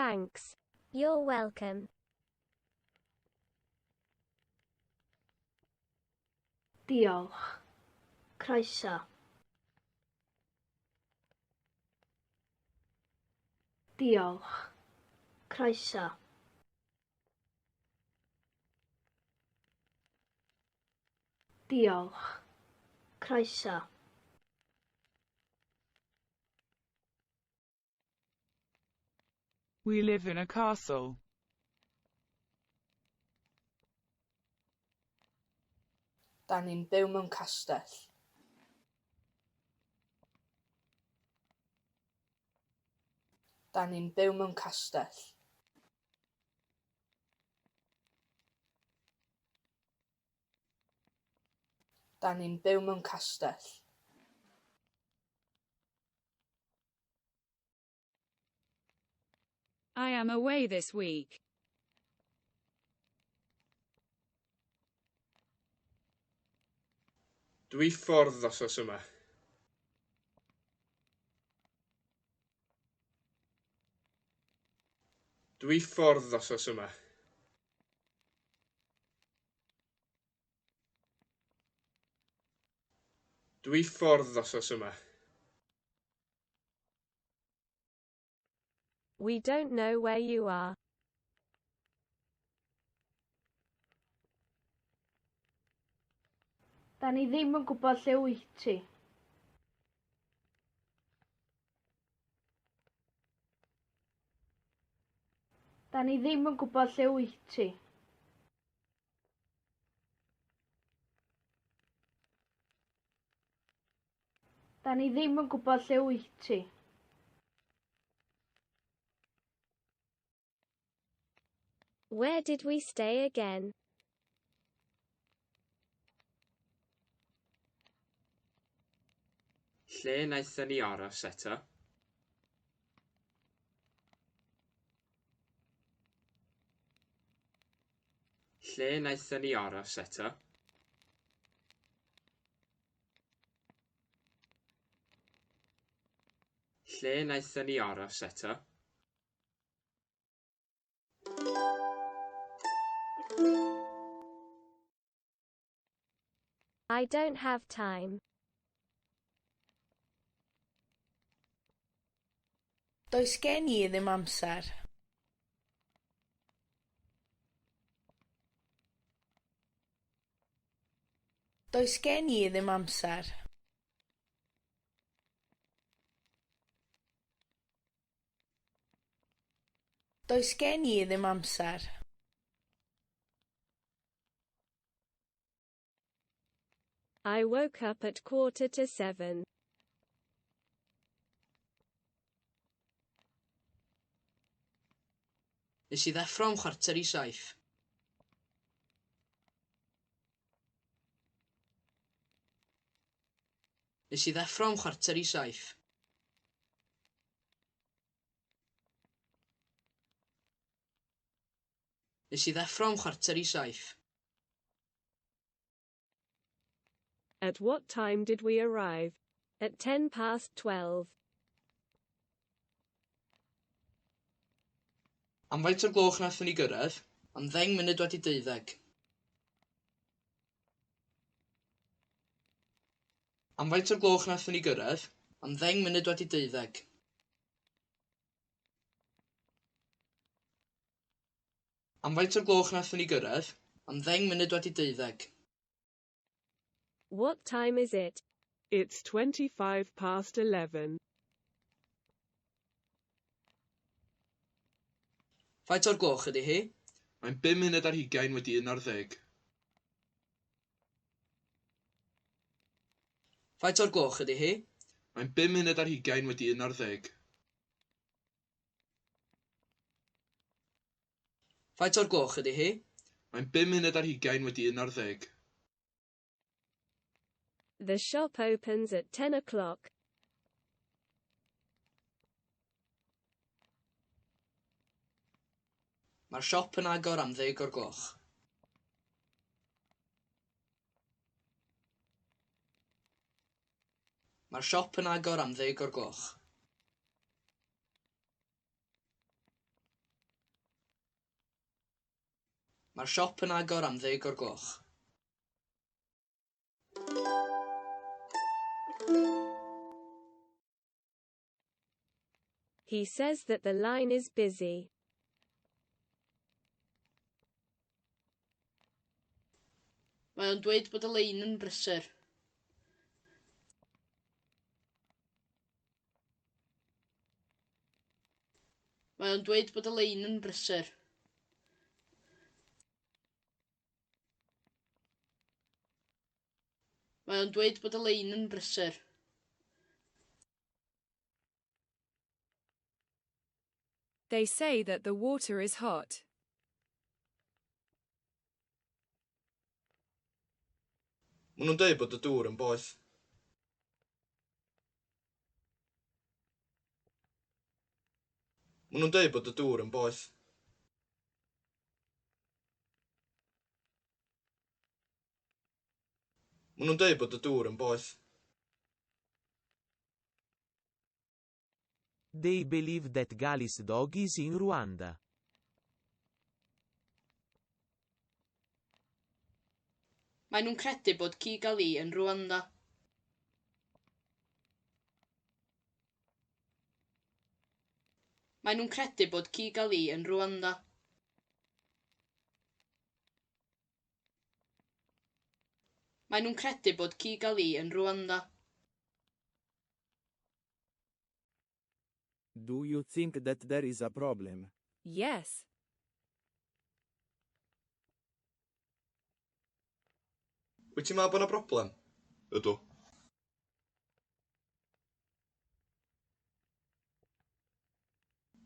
Thanks. You're welcome. Diolch. Croeso. Diolch. Croeso. Diolch. Croeso. We live in a castle. Da ni'n byw mewn castell. Da ni'n byw mewn castell. Da ni'n byw mewn castell. I am away this week. Dwi ffwrdd wythnos yma. Dwi ffwrdd wythnos yma. Dwi ffwrdd wythnos yma. We don't know where you are. Da ni ddim yn gwybod lle wyt ti. Da ni ddim yn gwybod lle wyt ti. Da ni ddim yn gwybod lle wyt ti. Where did we stay again? Lle wnaethon ni aros eto? Lle wnaethon ni aros eto? Lle wnaethon ni aros eto? I don't have time. Does gen i ddim amser. Does gen i ddim amser. Does gen i ddim amser. I woke up at 6:45. Nes i ddeffro am 6:45. Nes i ddeffro am 6:45. Nes i ddeffro am 6:45. At what time did we arrive? At 12:10. Am faint o'r gloch wnaethon ni gyrraedd? Am 12:10. Am faint o'r gloch wnaethon ni gyrraedd? Am 12:10. Am faint o'r gloch wnaethon ni gyrraedd? Am 12:10. What time is it? It's 11:25. Faint o'r gloch ydy hi? Mae'n 11:25. Faint o'r gloch ydy hi? Mae'n 11:25. Faint o'r gloch ydy hi? Mae'n 11:25. The shop opens at 10 o'clock. Mae'r siop yn agor am 10 o'r gloch. Mae'r siop yn agor am 10 o'r gloch. Mae'r siop yn agor am 10 o'r gloch. He says that the line is busy. Mae o'n dweud bod y lein yn brysur. Mae o'n dweud bod y lein yn brysur. Mae o'n dweud bod y lein yn brysur. They say that the water is hot. Maen nhw'n dweud bod y dŵr yn boeth. Maen nhw'n dweud bod y dŵr yn boeth. Maen nhw'n dweud bod y dŵr yn boeth. They believe that Gali's dog is in Rwanda. Maen nhw'n credu bod ci Gali yn Rwanda. Maen nhw'n credu bod ci Gali yn Rwanda. Maen nhw'n credu bod ci Gali yn Rwanda. Do you think that there is a problem? Yes. Wyt ti'n meddwl bod 'na broblem? Ydw.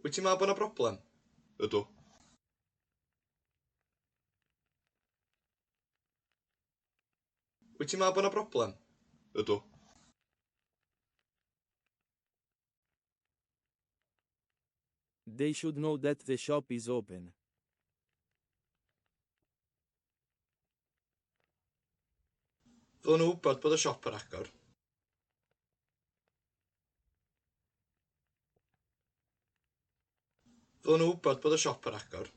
Wyt ti'n meddwl bod 'na broblem? Ydw. Wyt ti'n meddwl bod 'na broblem? Ydw. They should know that the shop is open. Ddylen nhw wybod bod y siop ar agor. Ddylen nhw wybod bod y siop ar agor.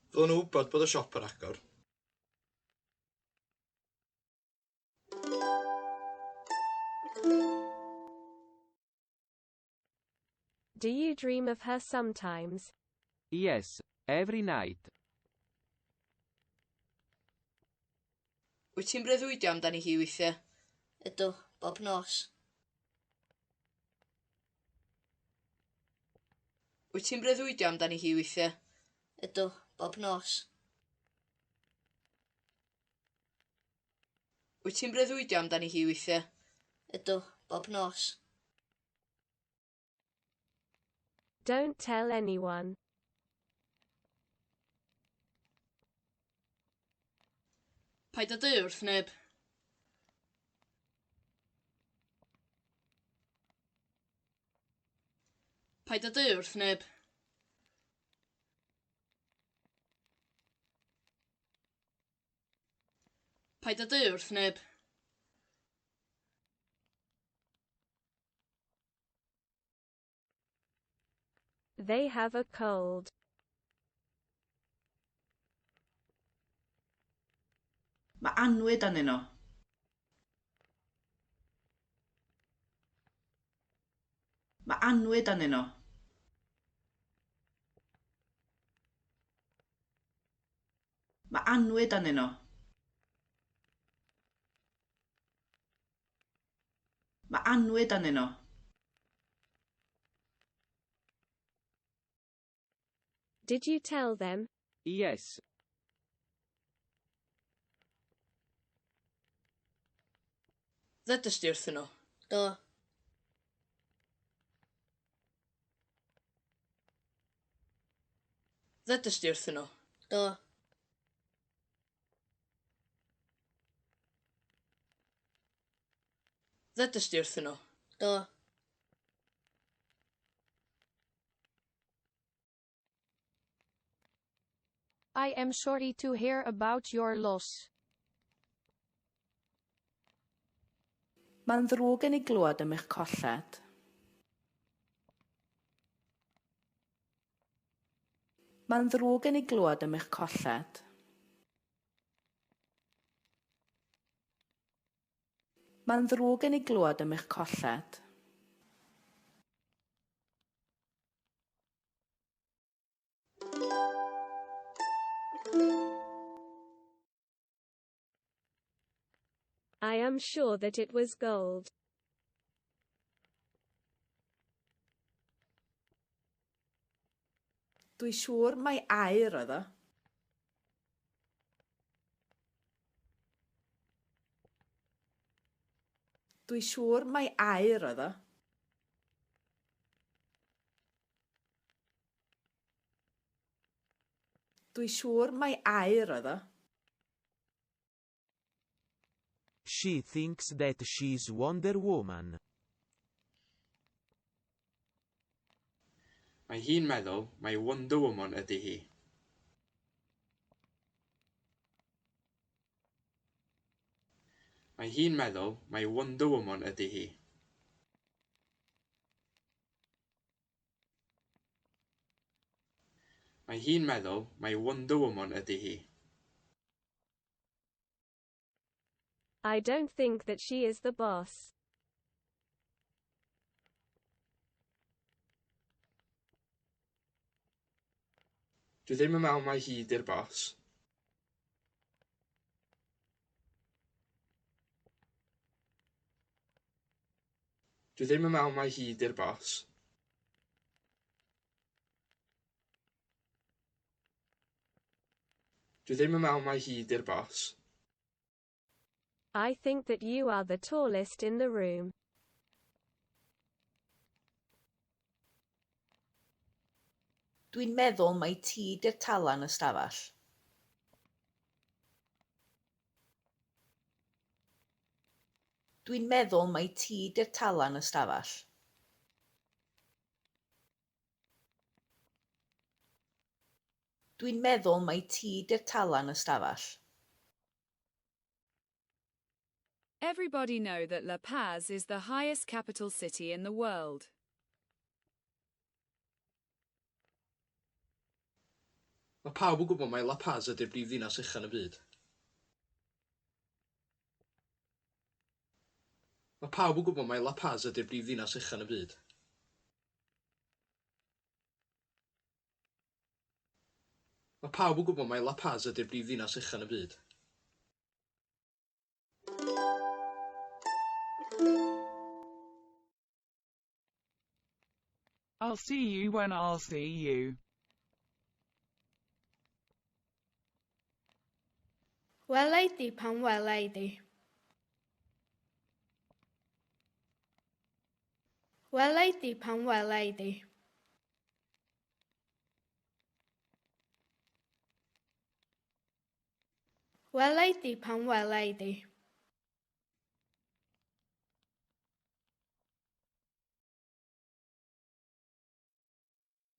Ddylen nhw wybod bod y siop ar agor. Do you dream of her sometimes? Yes, every night. Wyt ti'n breuddwydio amdani hi weithiau? Ydw, bob nos. Wyt ti'n breuddwydio amdani hi weithiau? Ydw, bob nos. Wyt ti'n breuddwydio amdani hi weithiau? Ydw, bob nos. Don't tell anyone. Paid â dweud wrth neb. Paid â dweud wrth neb. Paid â dweud wrth neb. They have a cold. Mae annwyd arnyn nhw. Mae annwyd arnyn nhw. Mae annwyd arnyn nhw. Mae annwyd arnyn nhw. Did you tell them? Yes. Ddudest di wrthyn nhw? Do. Ddudest di wrthyn nhw? Do. Ddudest di wrthyn nhw? Do. I am sorry to hear about your loss. Mae'n ddrwg gen i glywed am eich colled. Mae'n ddrwg gen i glywed am eich colled. Mae'n ddrwg gen i glywed am eich colled. I am sure that it was gold. Dwi siŵr mai aur oedd o. Dwi siŵr mai aur oedd o. Dwi siŵr mai aur oedd o. She thinks that she's Wonder Woman. Mae hi'n meddwl mai Wonder Woman ydy hi. Mae hi'n meddwl mai Wonder Woman ydy hi. Mae hi'n meddwl mai Wonder Woman ydy hi. I don't think that she is the boss. Dwi ddim yn meddwl mai hi 'di'r bos. Dwi ddim yn meddwl mai hi 'di'r bos. Dwi ddim yn meddwl mai hi 'di'r bos. I think that you are the tallest in the room. Dwi'n meddwl mai ti 'di'r tala yn y stafell. Dwi'n meddwl mai ti 'di'r tala yn y stafell. Dwi'n meddwl mai ti 'di'r tala yn y stafell. Everybody know that La Paz is the highest capital city in the world. Mae pawb yn gwybod mai La Paz ydy'r brifddinas ucha yn y byd. Mae pawb yn gwybod mai La Paz ydy'r brifddinas ucha yn y byd. Mae pawb yn gwybod mai La Paz ydy'r brifddinas ucha yn y byd. I'll see you when I'll see you. Wela i di pan wela i di. Wela i di pan wela i di. Wela i di pan wela i di.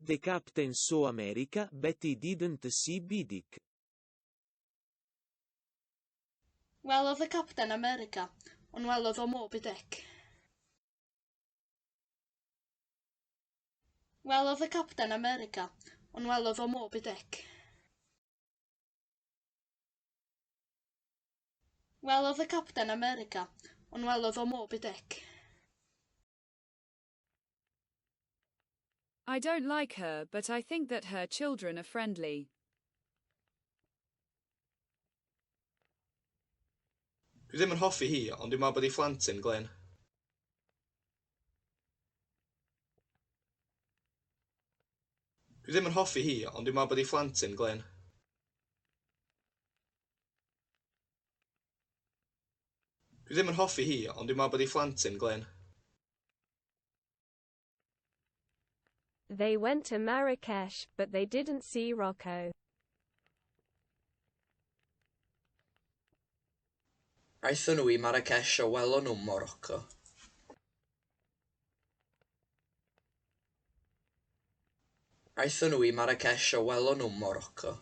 The captain saw America, but he didn't see Bidik. Welodd y capten America, ond welodd o Moby Dick. Welodd y capten America, ond welodd o Moby Dick. Welodd y capten America, ond welodd o Moby Dick. I don't like her, but I think that her children are friendly. Dwi ddim yn hoffi hi, ond dwi'n meddwl bod ei phlant hi'n glên. Dwi ddim yn hoffi hi, ond dwi'n meddwl bod ei phlant hi'n glên. Dwi ddim yn hoffi hi, ond dwi'n meddwl bod ei phlant hi'n glên. They went to Marrakesh, but they didn't see Rocco. Aethon nhw i Marrakesh a welon nhw'm Morocco. Aethon nhw i Marrakesh a welon nhw'm Morocco.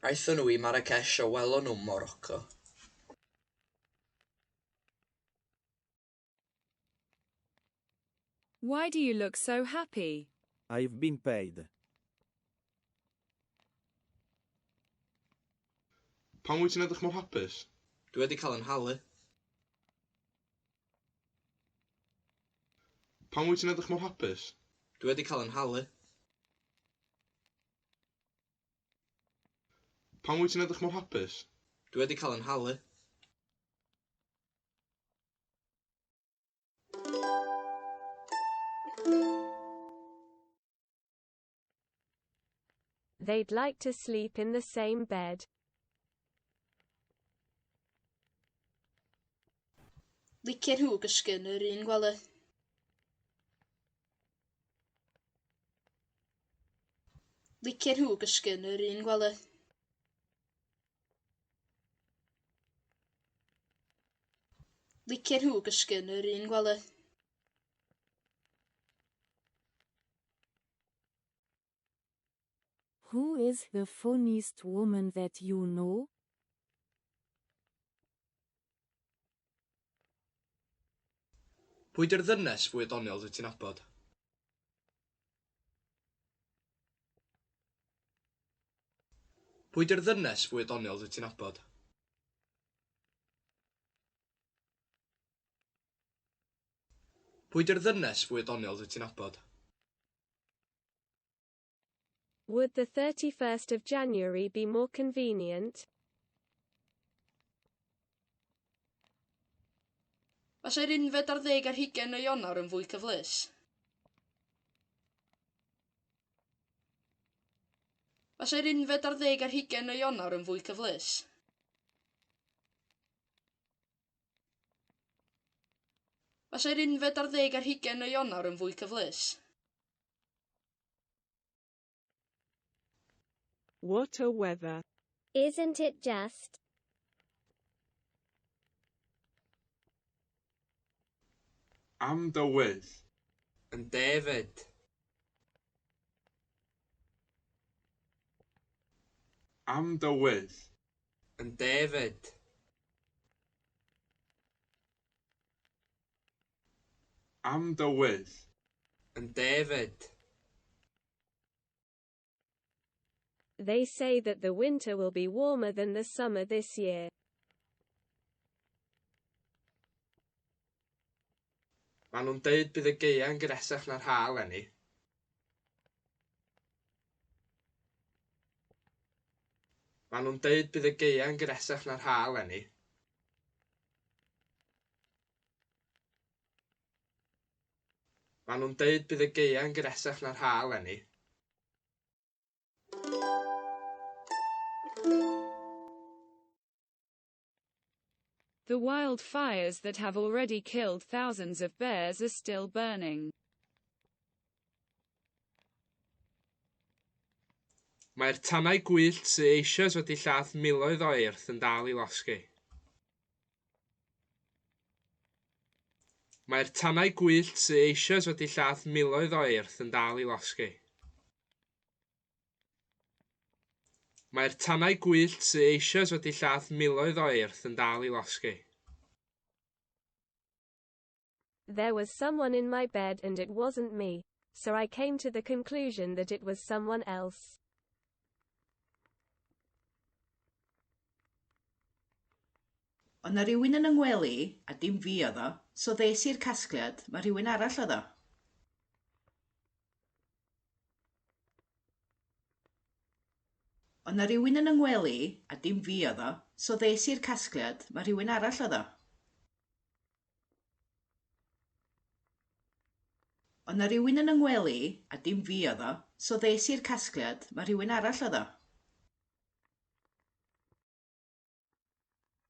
Aethon nhw i Marrakesh a welon nhw'm Morocco. Why do you look so happy? I've been paid. Pam wyt ti'n edrych mor hapus? Dwi wedi cael 'y nhalu. Pam wyt ti'n edrych mor hapus? Dwi wedi cael 'y nhalu. Pam wyt ti'n edrych mor hapus? Dwi wedi cael 'y nhalu. They'd like to sleep in the same bed. Licien nhw gysgu yn yr un gwely. Licien nhw gysgu yn yr un gwely. Licien nhw gysgu yn yr un gwely. Who is the funniest woman that you know? Pwy 'di'r ddynes fwya doniol dwyt ti'n nabod? Pwy 'di'r ddynes fwya doniol dwyt ti'n nabod? Pwy 'di'r ddynes fwya doniol dwyt ti'n nabod? Would the 31st of January be more convenient? Fasai'r unfed ar ddeg ar hugain o Ionawr yn fwy cyfleus? Fasai'r unfed ar ddeg ar hugain o Ionawr yn fwy cyfleus? Fasai'r unfed ar ddeg ar hugain o Ionawr yn fwy cyfleus? What a weather. Isn't it just? Am dywydd. Yn David. Am dywydd. Yn David. Am dywydd. Yn David. They say that the winter will be warmer than the summer this year. Maen nhw'n deud bydd y gaea'n gynhesach na'r ha eleni. Maen nhw'n deud bydd y gaea'n gynhesach na'r ha eleni. Maen nhw'n deud bydd y gaea'n gynhesach na'r ha eleni. The wildfires that have already killed thousands of bears are still burning. Mae'r tanau gwyllt sydd eisoes wedi lladd miloedd o eirth yn dal i losgi. Mae'r tanau gwyllt sydd eisoes wedi lladd miloedd o eirth yn dal i losgi. Mae'r tanau gwyllt sydd eisoes wedi lladd miloedd o eirth yn dal i losgi. There was someone in my bed and it wasn't me, so I came to the conclusion that it was someone else. Oedd 'na rywun yn 'y ngwely i, a dim fi oedd o, so ddes i'r casgliad mai rhywun arall oedd o. Oedd 'na rywun yn 'y ngwely i, a dim fi oedd o, so ddes i'r casgliad mai rhywun arall oedd o. Oedd 'na rywun yn 'y ngwely i, a dim fi oedd o, so ddes i'r casgliad mai rhywun arall oedd o.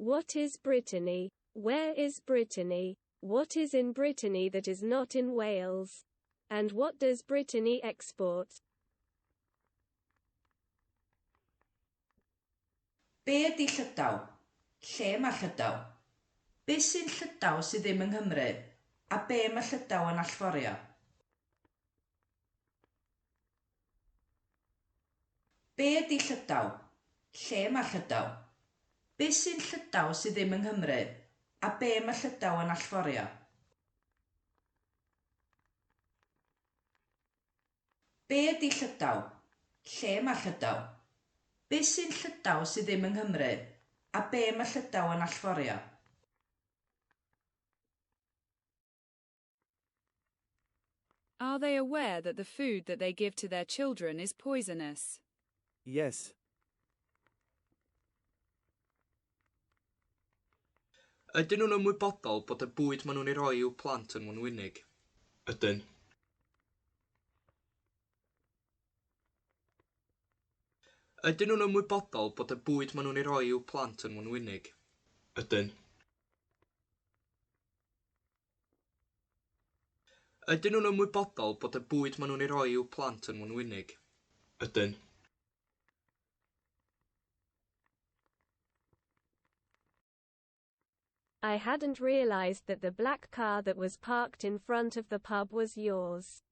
What is Brittany? Where is Brittany? What is in Brittany that is not in Wales? And what does Brittany export? Be ydy Llydaw? Lle mae Llydaw? Be sy'n Llydaw sydd ddim yng Nghymru? A be mae Llydaw yn allforio? Be ydy Llydaw? Lle mae Llydaw? Be sy'n Llydaw sydd ddim yng Nghymru? A be mae Llydaw yn allforio? Be ydy Llydaw? Lle mae Llydaw? Be sy'n Llydaw sydd ddim yng Nghymru? A be mae Llydaw yn allforio? Are they aware that the food that they give to their children is poisonous? Yes. Ydyn nhw'n ymwybodol bod y bwyd maen nhw'n ei roi i'w plant yn wenwynig? Ydyn. Ydyn nhw'n ymwybodol bod y bwyd maen nhw'n ei roi i'w plant yn wenwynig? Ydyn. Ydyn nhw'n ymwybodol bod y bwyd maen nhw'n ei roi i'w plant yn wenwynig? Ydyn. I hadn't realized that the black car that was parked in front of the pub was yours.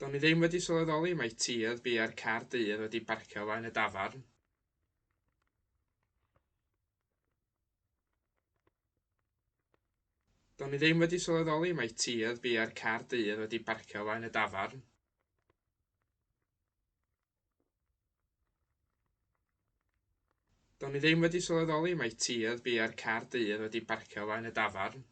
Do'n i ddim wedi sylweddoli mai ti oedd biau'r car du oedd wedi parcio o flaen y dafarn. Do'n i ddim wedi sylweddoli mai ti oedd biau'r car du oedd wedi parcio o flaen y dafarn. Do'n i ddim wedi sylweddoli mai ti oedd biau'r car du oedd wedi parcio o flaen y dafarn.